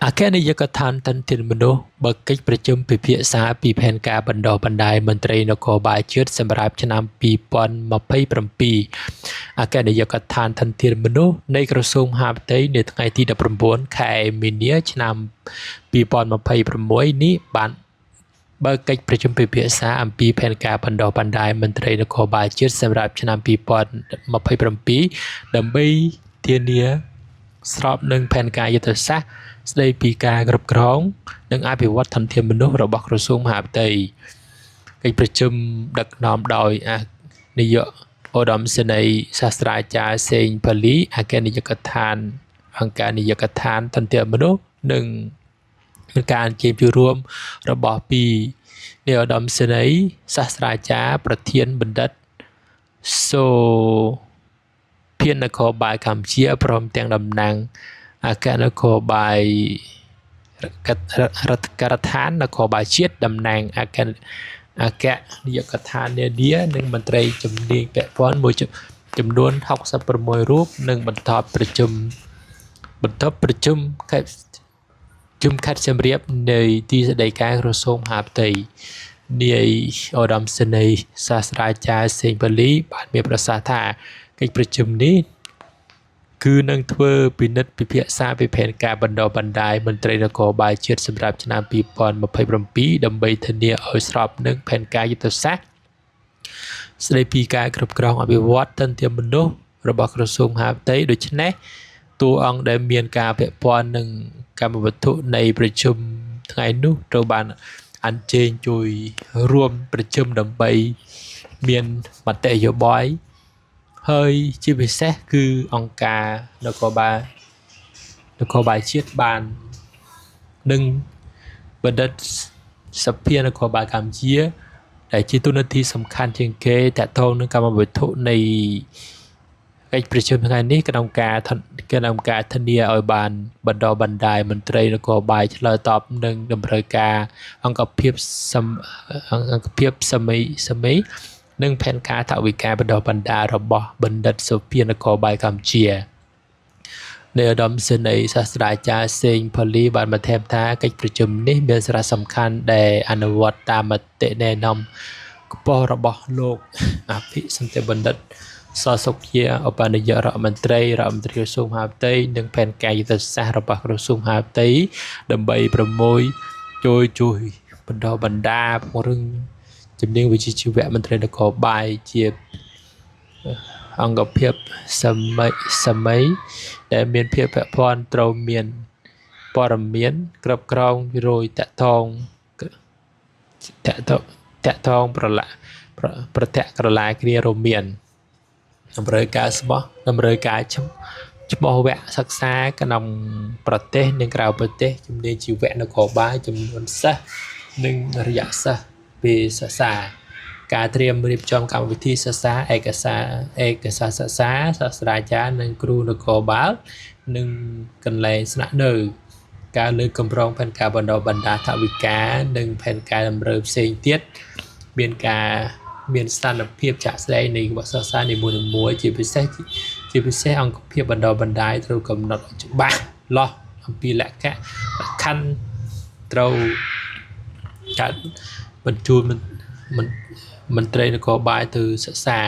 អគ្គនាយកដ្ឋានធនធានមនុស្សបើកកិច្ចប្រជុំពិភាក្សាពីផែនការបណ្ដុះបណ្ដាលមន្ត្រីនគរបាលជាតិសម្រាប់ឆ្នាំ2027អគ្គនាយកដ្ឋានធនធានមនុស្សនៃក្រសួងមហាផ្ទៃនៅថ្ងៃទី19ខែមីនាឆ្នាំ2026នេះបានបើកកិច្ចប្រជុំពិភាក្សាអំពីផែនការបណ្ដុះបណ្ដាលមន្ត្រីនគរបាលជាតិសម្រាប់ឆ្នាំ2027ដើម្បីធានាស្របនឹងផែនការយុទ្ធសាស្ត្រស្ដីពីការគ្រប់គ្រងនិងអភិវឌ្ឍធនធានមនុស្សរបស់ក្រសួងមហាផ្ទៃកិច្ចប្រជុំដឹកនាំដោយអគ្គនាយកឧត្តមសេនីយ៍សាស្ត្រាចារ្យសេងផលីអគ្គនាយកដ្ឋានអង្គការនាយកដ្ឋានធនធានមនុស្សនិងមានការអញ្ជើញចូលរួមរបស់ពីនាយឧត្តមសេនីយ៍សាស្ត្រាចារ្យប្រធានបណ្ឌិតសូភានគរបាលកម្ពុជាព្រមទាំងតំណាងអគ្គនគរបាលរដ្ឋការដ្ឋាននគរបាលជាតិតំណាងអគ្គអគ្គនាយកដ្ឋាននានានិងមន្ត្រីជំនាញពាក់ព័ន្ធមួយចំនួន66រូបនិងបន្តប្រជុំបន្ទាប់ប្រជុំខេត្តជុំខេត្តសៀមរាបនៃទីស្តីការក្រសួងមហាផ្ទៃនាយឧត្តមសេនីយ៍សាស្ត្រាចារ្យសេងពលីបានមានប្រសាសន៍ថាកិច្ចប្រជុំនេះគឺនឹងធ្វើពិនិត្យពិភាក្សាពីផែនការបណ្ដុះបណ្ដាលមន្ត្រីនគរបាលជាតិសម្រាប់ឆ្នាំ2027ដើម្បីធានាឲ្យស្របនឹងផែនការយុទ្ធសាស្ត្រស្តីពីការគ្រប់គ្រងអភិវឌ្ឍធនធានមនុស្សរបស់ក្រសួងមហាផ្ទៃដូច្នេះតួអង្គដែលមានការពាក់ព័ន្ធនឹងកម្មវត្ថុនៃប្រជុំថ្ងៃនោះត្រូវបានអញ្ជើញជួយរួមប្រជុំដើម្បីមានមតិយោបល់ហើយជាពិសេសគឺអង្គការនគរបាលនគរបាលជាតិបាននិងបណ្ឌិតសភានគរបាលកម្ពុជាដែលជាទូនាទីសំខាន់ជាងគេតកតងនឹងកម្មវត្ថុនៃកិច្ចប្រជុំថ្ងៃនេះក្នុងការក្នុងការធានាឲ្យបានបណ្ដុះបណ្ដាលមន្ត្រីនគរបាលឆ្លើយតបនឹងតម្រូវការអង្គភាពអង្គភាពសម័យសម័យនិងផែនការថវិកាបណ្ដុះបណ្ដាលរបស់បណ្ឌិតសុភានគរបាលកម្ពុជានៃឧត្តមសេនីយ៍សាស្ត្រាចារ្យសេងផលីបានបន្ថែមថាកិច្ចប្រជុំនេះមានសារៈសំខាន់ដែលអនុវត្តតាមមតិណែនាំខ្ពស់របស់លោកអភិសន្តិបណ្ឌិតសសុខជាឧបនាយករដ្ឋមន្ត្រីរដ្ឋមន្ត្រីក្រសួងមហាផ្ទៃនិងផែនការយុទ្ធសាស្ត្ររបស់ក្រសួងមហាផ្ទៃដើម្បីប្រមូលជួយជួយបណ្ដុះបណ្ដាលពង្រឹងជំនាញវិជ្ជាជីវៈមន្ត្រីនគរបាលជាអង្គភាពសម័យសម័យដែលមានភាពពាក់ព័ន្ធត្រូវមានព័ត៌មានគ្រប់គ្រងរយតកតងតកតតកតងប្រឡាប្រតាក់ក្រឡាគ្នារួមមានតម្រូវការស្មោះតម្រូវការឈ្មោះវគ្គសិក្សាក្នុងប្រទេសនិងក្រៅប្រទេសជំនាញជីវៈនគរបាលចំនួនសិស្សនិងរយៈសិស្សពេលសិក្សាការត្រៀមរៀបចំកម្មវិធីសិក្សាឯកសារឯកសារសិក្សាសាស្ត្រាចារ្យនិងគ្រូនគរបាលនិងកន្លែងស្នាក់នៅការលើកកម្រងផែនការបណ្ដុះបណ្ដាលថវិកានិងផែនការតម្រូវផ្សេងទៀតមានការមានស្ថានភាពចាក់ស្ដែងនៃវគ្គសិក្សានីមួយៗជាពិសេសជាពិសេសអង្គភាពបណ្ដុះបណ្ដាលត្រូវកំណត់ឲ្យច្បាស់លាស់អំពីលក្ខលក្ខខណ្ឌត្រូវកាត់បញ្ជូនមន្ត្រីនគរបាលទៅសិក្សា